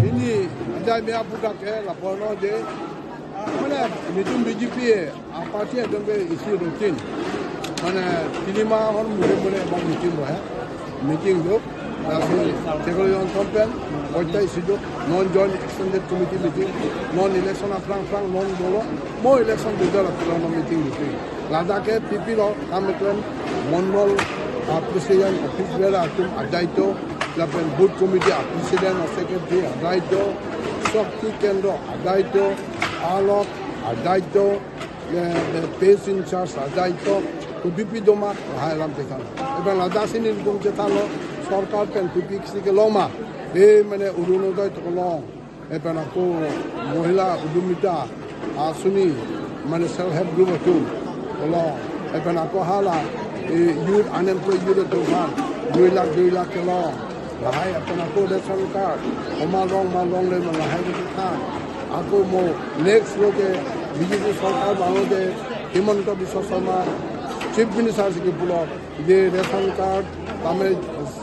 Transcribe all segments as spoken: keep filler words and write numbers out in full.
Ini ajai me apudak ke laporlo je, mane, netum B J P a party atum ke isi routine. Mane, tinima hor mure mure abang meeting lo he. Meeting do. Lasi Secretary General pen, koita isi do, non joint extended committee meeting, non election aphrang aphrang non dolo, mo election dodar aphrang non meeting meeting. Ladak ke P P lo, kam klem, mondol, ah, president, office bearer atum adaito, lapen booth committee a president, a secretary adaito, Shakti Kendra adaito, Alok adaito, eh, eh, page in charge adaito, to B P doma, lahai alam chethan. Lapen ladak si nelitum chethanlo, sorkar pen P P si kelong ma, eh, mane Orunodoi to kelong. Lapen ako Mahila Udyamita Aasani, mane self help group atum kelong. Lapen ako hala, eh, youth, unemployed youth atum aphan dui lakh, dui lakh kelong. Lahai lapen ako ration card, komat long ma longle ma lahai chethan. Ako mo next lo ke B J P sorkar abang lo ke Himanta Biswa Sarma Chief Minister si kepulo, je ration card tame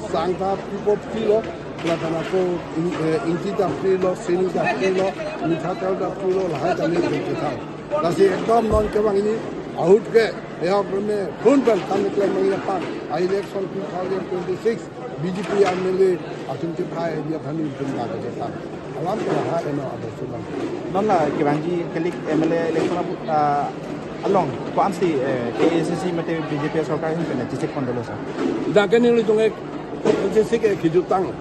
sangta pipo free lo, lapen ako in-, eh, ingti ta free lo, sini ta free lo, mithatel ta free lo, lahai ta nelitum chethan. Lasi ekdom non kevang ini ahut ke, ya, keme phun pen kam klem mangya pan, a election two thousand twenty-six B J P M L A atum chephai dia thani tum la ke chethan. Alam ke lahai eno ado sulang. Non la kevangji kali M L A election apu, ah, along ko-ansi, eh, A I C C mate B J P sorkar ahin pen chechek pon dolo sir? Dak ke nelitum ke N C C ke kijutang.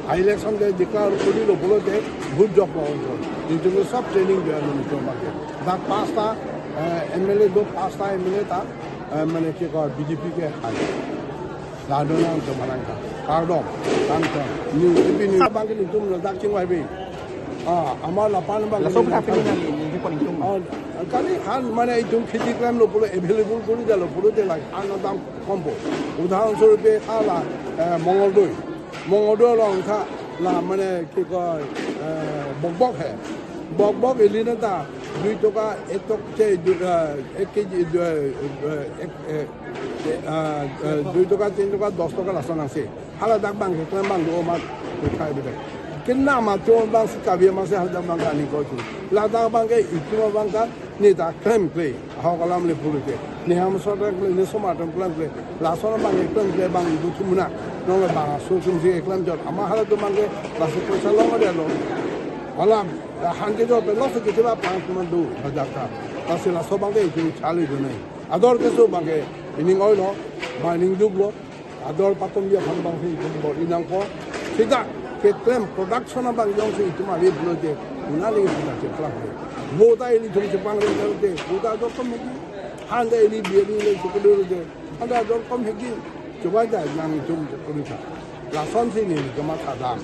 A election ke declare kori lo pulote booth jok lo onjo. Netum ke sob training dia lo netum abang ke. Dak pasta, eh, M L A do, pasta M L A ta, eh, mane ke ko B J P ke hai. Lado nangtum aphan nangkardom, nangtum. Ni ipi ni abang ke netum ladak chingvai bi. Ah, amar lapen abang ke laso netum pini nang ni, ni pon netum. Ah, kali han mane itum kheti klemlo pulo available kori dalo pulote la han dam kompo. Udaharon swarupe hala, eh, Mongoloi. Mongoloi along tha la mane ki koi, eh, bokbok he. Bokbok ili na ta dui toka, ek tok che, dui, eh, ek K G, dui, eh, ek, eh, eh, eh, dui toka, tin toka, dos toka lason nangsi. Hala dak abang ke klem abang do mat khai bede. Kena mat cho abang si kabi abang si hala dak abang ke ani ko chu. Ladak abang ke itum abang ke neta klemkle. Ahok alam le pulote. Ne Hamso atum klemkle, ne Somar atum klemkle. Lason abang ke klemkle abang do thumna. Non le bang aso sum si klem jor. Ama hala atum abang ke laso poisa long ada lo. Alam, han ke jor pen lo si kiti ba pang teman do, bajar ka. Lasi laso abang ke itum chali do nai. Ador keso abang ke, ining oilo, ba ining duklo. Ador patum dia aphan abang si itum bor-i nangpo. Sita keklem production abang jongsi itum ari pulote, unali itum cheplak le. Vote ta ilitum chepangre pulote, vote ta ador kom hegi. Han ta ili beli le chukulu pulote, han ta ador kom hegi. Chuba ja nang itum chukulu ta. Lasonsi nelitum matha dam.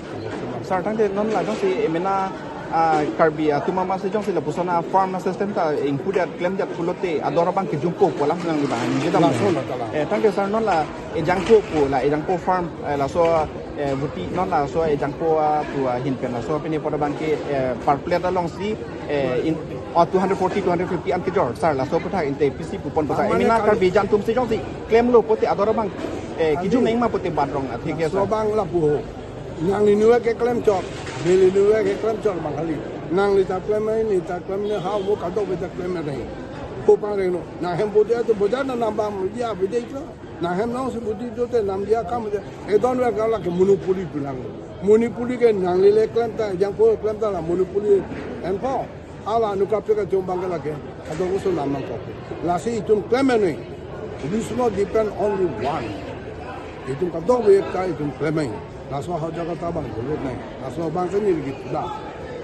Sir, tangte non la jongsi emena, ah, Karbi atum amatsi jongsi lapuson a farm a system ta ingpu det klem det pulote ador abang kejumpo pu alam nangli abang ningje dam. Lason ta la. Eh, tangte sir, non la ejangpo pu la, ejangpo farm, eh, laso, eh, buti non laso ejangpo, ah, pu, ah, ahin pen laso pini pada abang ke, eh, per plate alongsi, eh, in, oh, two hundred forty, two hundred fifty an kejor, sir, laso aputhak inte pisi pu pon pu sir. Mane emena Karbi, Karbi jan atumsi jongsi klemlo pulote ador abang, eh, kejum nang ma pulote bat rong athe ke, laso sir. Abang lapu ho. Nangli nue keklem chot, neli nue keklem chot abang kali. Nangli ta klem ai, ne ta klem ne ha mo kadokave ta klem ai. Ko pang reng no. Nang hem bodia to bodia na nam bang dia bede iklo. Nang hem nangsi bodi dote nam dia kam dia. E don we gala ke monopoly pulang. Monopoly ke nangli le klem ta, jangpo klem ta la monopoly enpo. Hala nu kaprek atum abang ke lake. Kadokave so nam nangkok. Lasi itum klem ai. We should not depend only one. Itum kadokave ta itum klem ai. Laso ha Jakarta abang dolet nai. Laso abang ke neli git da.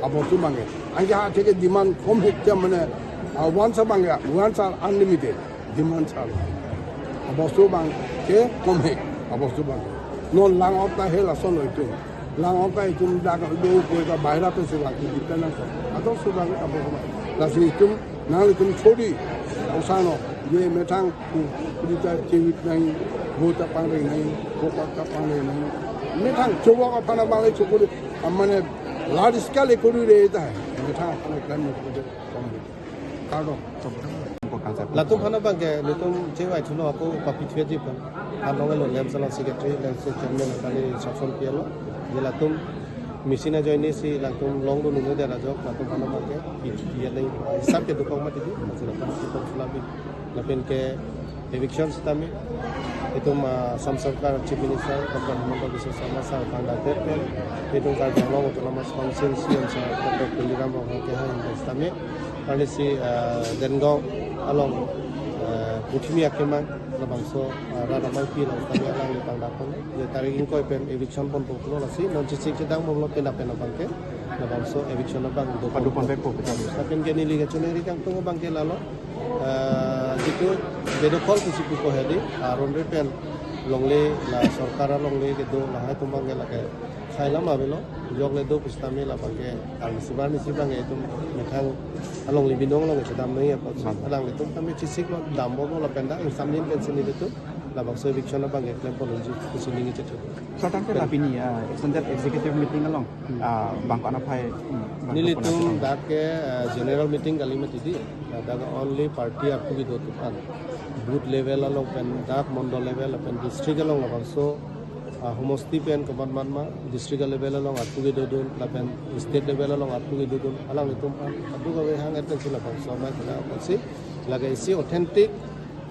Abostu abang ke. Anke ha theke demand kom hek te mane, ah, wants abang ke, wants are unlimited. Demand sal. Abostu abang ke kom he. Abostu abang. Non lang-ok ta he lason lo itum. Lang-ok ta itum dak do ko ta bahira pensi lang itum depend nangkok. Ador sudah ke abostu abang. Lasi itum nanglitum chodi. Osano. Ye methang ku, kulita chewit nai. Go ta pangre nai. Go ta pangre nai. Methang chobok aphan abang le chokori. Amane large scale kori re ta hai. Methang aphan klan mo kori kom. Kardom. Latum aphan abang ke, latum chewai thuno ako papi thuji aphan. Along lo Lemsala secretary, Lemsala chairman kali instruction pilo. Jelatum machine ajoine si latum longdun un-e det ajok latum aphan abangke pi-, piya nang hisap ke dokok mati di, latum aphan si pon sula bi. Lapen ke eviction sitame itum, ah, Assam Sarkar Chief Minister Doctor Himanta Biswa Sarma sir aphan date pen itum Karbi Anglong Autonomous Council C M sir Doctor Tuliram Ronghang kehang sitame, arnisi, ah, Dengaon along, ah, Puthimi akemang labangso, ah, rat amangpi along sitame alangli tangdakpon. Je tarik ingkoi pen eviction ponpo pulo, lasi non chesik chedang bomlo, penap penap abangke labangso eviction abang do. Padu ponvekpo, betul. Lapen ke neli kachiningri kangtung abangke lalo, ah, jitu bedokol pusi pupo hedi, ah, aron re pen longle, la sorkar alongle kedo lahai atum abangke lake sai lam avelo, jok le do pusitame labangke arnisi arnisi abangke itum methang alongle binong along chedam nangji apot si. Bang. Alanglitum tame chesiklo, dambomlo lapen dak ingsamjin pensi nelitum labangso eviction abangke klempon unji pusi ningje chethu. Sir, tangte la pini, ah, extended executive meeting along, ah, bang ko-an aphai, hmm, bang ko-an aphai nelitum dak ke, ah, general meeting kali mati di. Ladak only party arpu kedo atum aphan, booth level along pen dak mondol level lapen district along labangso, ah, homosti pen komat mat ma district level along arpu kedodun lapen state level along arpu kedodun alanglitum aphan adu kave hang et pensi labangso amei kena apotsi lake isi authentic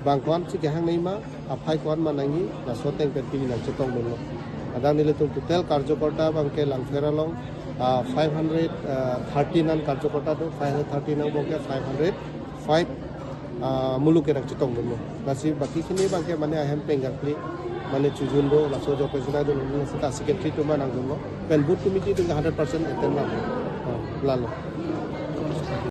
bang ko-ansi kehang nangji ma, aphai ko-an ma nangji, laso ateng pen pini nangchetongdunlo. Adang nelitum total karjokorta abangke Langpher along, ah, five hundred thirty-nine karjokorta do, five hundred thirty-nine abangke five hundred five, ah, muluk ke nangchetongdunlo. Lasi baki hini abangke mane ahem pengkakli, mane chojun do, laso jok pensi nangdunlo, lasi ta secretary atum ma nangdunlo. Pen booth committee atum ke hundred percent attend nang. Ah, lalo.